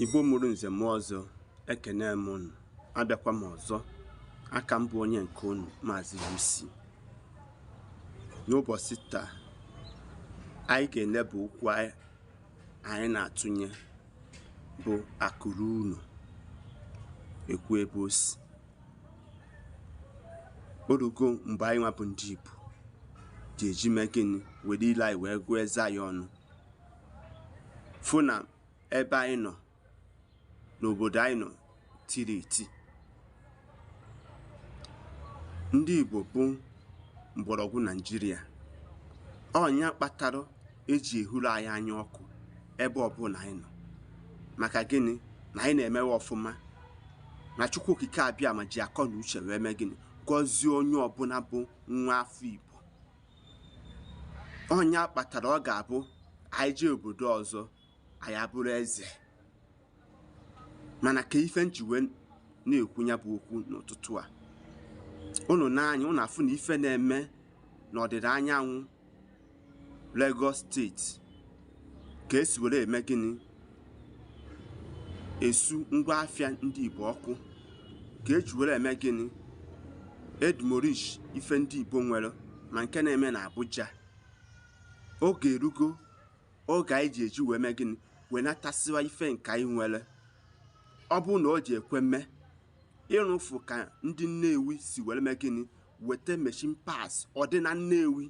Igbo mụrụ nze mụọ ọzọ, ekene m unu. Abịakwa m ọzọ. Aka m bụ onye nke unu, Maazị UC. N'ụbọchị taa, anyị ga-eneba okwu anyị na-atụnye bụ akụ ruo ụnọ, ekwu ebe o si. O rugo mgbe anyị nwa bụ ndị Igbo ji eji mee gịnị? Were ile anyị wee gụọ eze anyị ọnụ, fụ na ebe anyị nọ n'obodo anyị nọ tiri eti. Ndị Igbo bụ mgbọrọgwụ Naijiria. Ọ nya kpatara eji ehuru anyị anya ọkụ ebe ọbụla anyị nọ. Maka gịnị? Na anyị na-emewe ọfụma, na Chukwu Okike Abịama ji akọ na uche wee mee gịnị? Gọzie onye ọbụla bụ nwa afọ Igbo. Ọ nya kpatara ọ ga-abụ anyị jee obodo ọzọ, anyị abụrụ eze. Mana ka ife m ji wee na-ekwu ya bụ okwu n'ụtụtụ a, unu n'anya unu afụ na ife na-eme n'ọdịda anyanwụ Lagos steeti, ka esi were eme gịnị? Esu ngwa afịa ndị Igbo ọkụ, ka eji were eme gịnị? Edemolish ife ndị Igbo nwere, ma nke na-eme na Abuja. Oge erugo oge anyị ji eji wee mee gịnị? Wee natasịwa ife nke anyị nwere. Ọ bụrụ na o ji ekwe mee ịrụfụ ka ndị Nnewi si were mee gịnị? Weta machine parts ọ dị na Nnewi,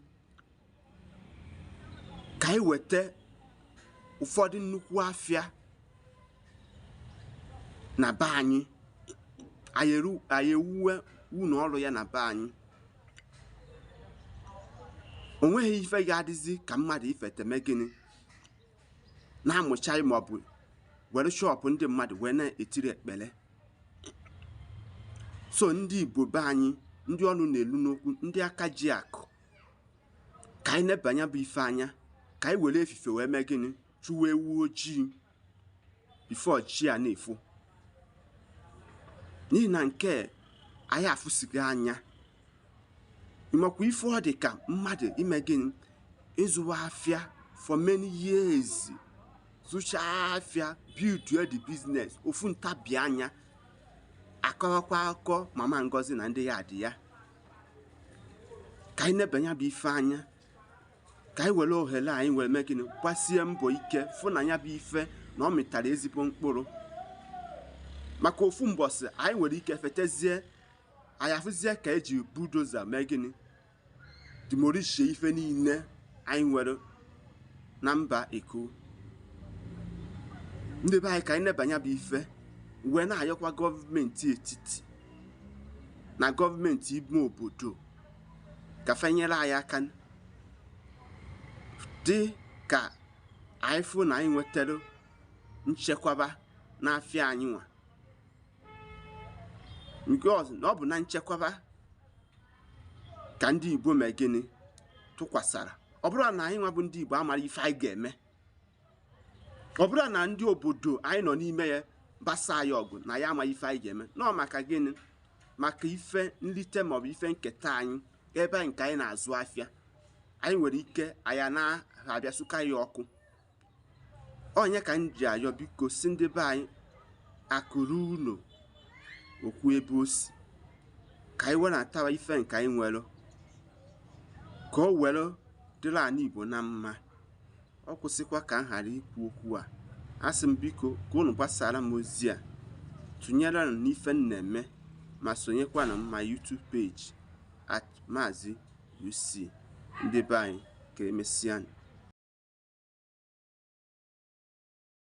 ka anyị weta ụfọdụ nnukwu afịa na be anyị, anyị ewuwe ụlọ ọrụ ya na be anyị. O nweghị ife ga-adịzi ka mmadụ ifete mee gịnị? Na-amụchaghị maọbụ were shop ndị mmadụ wee na-etiri ekpere. So ndị Igbo be anyị, ndị ọnụ na-elu n'okwu, ndị aka ji akụ, ka anyị nebanye bụ ife anya, ka anyị were efife wee mee gịnị? Chụwa ewu ojii before chi a na-efo. N'ihi na nke anyị afụsigo anya. Ịmakwa ife ọ dị ka mmadụ ime gịnị? Ịzụwa afịa for many years, zụchaa afịa, build the business, ofu ntabi anya akọwakwa akụkọ Mama Ngozi na ndị ya dị ya. Ka anyị nebanye bụ ife anya, ka anyị were ohere anyị were mee gịnị? Gbasie mbọ ike fụ na ya bụ ife na ọ mịtara ezigbo mkpụrụ. Maka ofu mbọsị anyị nwere ike fetezie, anyị afụzie ka eji bulldozer mee gịnị? Demolishie ife niile anyị nwere na mba Eko. Ndị be anyị, ka anyị nebanye bụ ife, wee na-ayọkwa gọọmenti etiti na gọọmenti ime obodo ka fe nyere anyị aka, dị ka anyị fụ na anyị nwetara nchekwaba n'afịa anyị nwa, because na ọ bụ na nchekwaba ka ndị Igbo mee gịnị? Tụkwasara. Ọ bụrụ na anyị nwa bụ ndị Igbo amara ife anyị ga-eme, ọ bụrụ na ndị obodo anyị nọ n'ime ya basa anyị ọgụ na ya amaghị ife anyị ga-eme, nọ maka gịnị? Maka ife nlite maọbụ ife nketa anyị, ebe nke anyị na-azụ afịa, anyị nwere ike anyị na-abịa sụka ya ọkụ. Onye ka m ji ayọ, biko, si ndị be anyị, akụ ruo ụnọ, okwu ebe o si, ka anyị wenatawa ife nke anyị nwere, ka o were dịrị ala Igbo na mma. Ọ kwụsịkwa ka m ghara ikwu okwu a. Asị m, biko, ka unu gbasara m ozi a, tụnyere m n'ife m na-eme, ma sonyekwana m ma YouTube page @MaaziUC. Ndị be anyị, ka emesịa.